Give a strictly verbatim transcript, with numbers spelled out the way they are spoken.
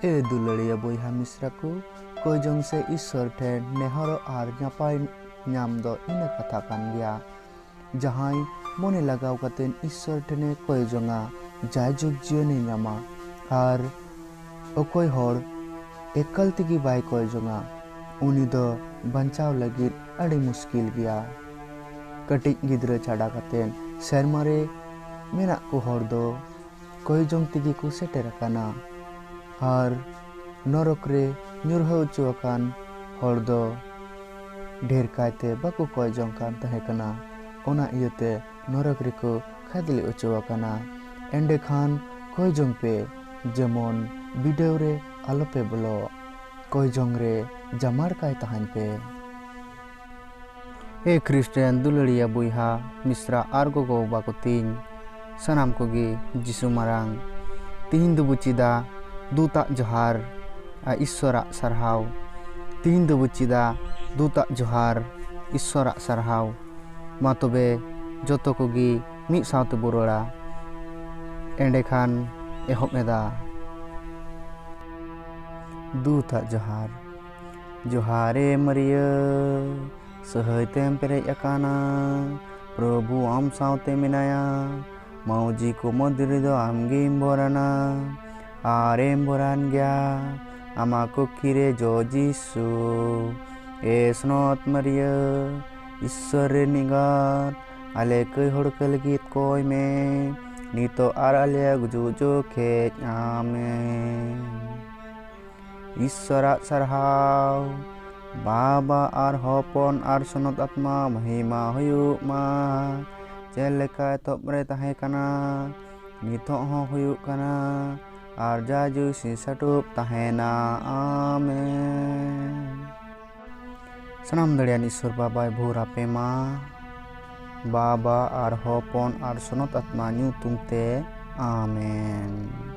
ᱮ ᱫᱩᱞᱟᱹᱲᱤᱭᱟᱹ ᱵᱚᱭᱦᱟ ᱢᱤᱥᱨᱟ ᱠᱚ, ᱠᱚᱭ ᱡᱚᱝ ᱥᱮ ᱤᱥᱥᱚᱨ ᱴᱷᱮᱱ ᱱᱮᱦᱚᱨᱚᱜ ᱟᱨ ᱱᱟᱯᱟᱭ ᱧᱟᱢ ᱫᱚ ᱤᱱᱟᱹ ᱠᱟᱛᱷᱟ ᱠᱟᱱ ᱜᱮᱭᱟ᱾ ᱡᱟᱦᱟᱸᱭ ᱢᱚᱱᱮ ᱞᱟᱜᱟᱣ ᱠᱟᱛᱮ ᱤᱥᱥᱚᱨ ᱴᱷᱮᱱᱮ ᱠᱚᱭ ᱡᱚᱝᱟ, ᱡᱟᱭᱡᱩᱜᱽ ᱡᱤᱭᱚᱱᱮ ᱧᱟᱢᱟ᱾ ᱟᱨ ᱚᱠᱚᱭ ᱦᱚᱲ ᱮᱠᱟᱞ ᱛᱮᱜᱮ ᱵᱟᱭ ᱠᱚᱭ ᱡᱚᱝᱟ, ᱩᱱᱤ ᱫᱚ ᱵᱟᱧᱪᱟᱣ ᱞᱟᱹᱜᱤᱫ ᱟᱹᱰᱤ ᱢᱩᱥᱠᱤᱞ ᱜᱮᱭᱟ᱾ ᱠᱟᱹᱴᱤᱡ ᱜᱤᱫᱽᱨᱟᱹ ᱪᱷᱟᱰᱟ ᱠᱟᱛᱮ ᱥᱮᱨᱢᱟ ᱨᱮ ᱢᱮᱱᱟᱜ ᱠᱚ ᱦᱚᱲ ᱫᱚ ᱠᱚᱭ ᱡᱚᱝ ᱛᱮᱜᱮ ᱠᱚ ᱥᱮᱴᱮᱨ ᱟᱠᱟᱱᱟ᱾ ᱟᱨ ᱱᱚᱨᱚᱠ ᱨᱮ ᱧᱩᱨᱦᱟᱹ ᱦᱚᱪᱚ ᱟᱠᱟᱱ ᱦᱚᱲ ᱫᱚ ᱰᱷᱮᱨ ᱠᱟᱭᱛᱮ ᱵᱟᱠᱚ ᱠᱚᱭ ᱡᱚᱝ ᱠᱟᱱ ᱛᱟᱦᱮᱸ ᱠᱟᱱᱟ᱾ ᱚᱱᱟ ᱤᱭᱟᱹᱛᱮ ᱱᱚᱨᱚᱠ ᱨᱮᱠᱚ ᱠᱷᱟᱫᱽᱞᱮ ᱦᱚᱪᱚ ᱟᱠᱟᱱᱟ᱾ ᱮᱸᱰᱮᱠᱷᱟᱱ ᱠᱚᱭ ᱡᱚᱝ ᱯᱮ, ᱡᱮᱢᱚᱱ ᱵᱤᱰᱟᱹᱣ ᱨᱮ ᱟᱞᱚᱯᱮ ᱵᱚᱞᱚᱜ᱾ ᱠᱚᱭ ᱡᱚᱝ ᱨᱮ ᱡᱟᱢᱟᱲ ᱠᱟᱭ ᱛᱟᱦᱮᱱ ᱯᱮ᱾ ᱦᱮ ᱠᱷᱨᱤᱥᱴᱟᱱ ᱫᱩᱞᱟᱹᱲᱤᱭᱟᱹ ᱵᱚᱭᱦᱟ, ᱢᱤᱥᱨᱟ ᱟᱨ ᱜᱚᱜᱚ ᱵᱟᱵᱟ ᱠᱚ ᱛᱤᱧ, ᱥᱟᱱᱟᱢ ᱠᱚᱜᱮ ᱡᱤᱥᱩ ᱢᱟᱨᱟᱝ᱾ ᱛᱤᱦᱤᱧ ᱫᱚᱵᱚ ᱪᱮᱫᱟ ᱫᱩᱛᱟᱜ ᱡᱚᱦᱟᱨ ᱟᱨ ᱤᱥᱥᱚᱨᱟᱜ ᱥᱟᱨᱦᱟᱣ᱾ ᱛᱤᱦᱤᱧ ᱫᱚᱵᱚ ᱪᱮᱫᱟ ᱫᱩᱛᱟᱜ ᱡᱚᱦᱟᱨ, ᱤᱥᱥᱚᱨᱟᱜ ᱥᱟᱨᱦᱟᱣ᱾ ᱢᱟ ᱛᱚᱵᱮ ᱡᱚᱛᱚ ᱠᱚᱜᱮ ᱢᱤᱫ ᱥᱟᱶ ᱛᱮᱵᱚ ᱨᱚᱲᱟ᱾ ᱮᱸᱰᱮᱠᱷᱟᱱ ᱮᱦᱚᱵ ᱮᱫᱟ᱾ ᱫᱩᱛᱟᱜ ᱡᱚᱦᱟᱨ᱾ ᱡᱚᱦᱟᱨᱮ ᱢᱟᱹᱨᱤᱭᱟᱹ, ᱥᱟᱹᱦᱟᱹᱭ ᱛᱮᱢ ᱯᱮᱨᱮᱡ ᱟᱠᱟᱱᱟ, ᱯᱨᱚᱵᱷᱩ ᱟᱢ ᱥᱟᱶᱛᱮ ᱢᱮᱱᱟᱭᱟ᱾ ᱢᱟᱹᱣᱡᱤ ᱠᱚ ᱢᱩᱫᱽ ᱨᱮᱫᱚ ᱟᱢᱜᱮᱢ ᱵᱚᱨᱟᱱᱟ, ᱟᱨᱮᱢ ᱵᱚᱨᱟᱱ ᱜᱮᱭᱟ ᱟᱢᱟᱜ ᱠᱩᱠᱷᱤ ᱨᱮ ᱡᱚ ᱡᱤᱥᱩ᱾ ᱮ ᱥᱚᱱᱚᱛ ᱢᱟᱹᱨᱤᱭᱟᱹ, ᱤᱥᱥᱚᱨ ᱨᱮᱱ ᱮᱸᱜᱟᱛ, ᱟᱞᱮ ᱠᱟᱹᱭ ᱦᱚᱲ ᱠᱚ ᱞᱟᱹᱜᱤᱫ ᱠᱚᱭ ᱢᱮ, ᱱᱤᱛᱚᱜ ᱟᱨ ᱟᱞᱮᱭᱟᱜ ᱜᱩᱡᱩᱜ ᱡᱚᱠᱷᱮᱡ᱾ ᱟᱢᱮᱱ᱾ ᱤᱥᱥᱚᱨᱟᱜ ᱥᱟᱨᱦᱟᱣ᱾ ᱵᱟᱵᱟ ᱟᱨ ᱦᱚᱯᱚᱱ ᱟᱨ ᱥᱚᱱᱚᱛ ᱟᱛᱢᱟ ᱢᱚᱦᱤᱢᱟ ᱦᱩᱭᱩᱜ ᱢᱟ, ᱪᱮᱫ ᱞᱮᱠᱟ ᱮᱛᱚᱦᱚᱵ ᱨᱮ ᱛᱟᱦᱮᱸ ᱠᱟᱱᱟ, ᱱᱤᱛᱚᱜ ᱦᱚᱸ ᱦᱩᱭᱩᱜ ᱠᱟᱱᱟ, ᱟᱨ ᱡᱟ ᱡᱩᱜᱽ ᱥᱤᱥᱟᱹᱴᱩᱵ ᱛᱟᱦᱮᱱᱟ᱾ ᱟᱢᱮᱱ᱾ ᱥᱟᱱᱟᱢ ᱫᱟᱲᱮᱭᱟᱱ ᱤᱥᱥᱚᱨ ᱵᱟᱵᱟᱭ ᱵᱷᱳᱨ ᱟᱯᱮ ᱢᱟ, ᱵᱟᱵᱟ ᱟᱨ ᱦᱚᱯᱚᱱ ᱟᱨ ᱥᱚᱱᱚᱛ ᱟᱛᱢᱟ ᱧᱩᱛᱩᱢ ᱛᱮ᱾ ᱟᱢᱮᱱ᱾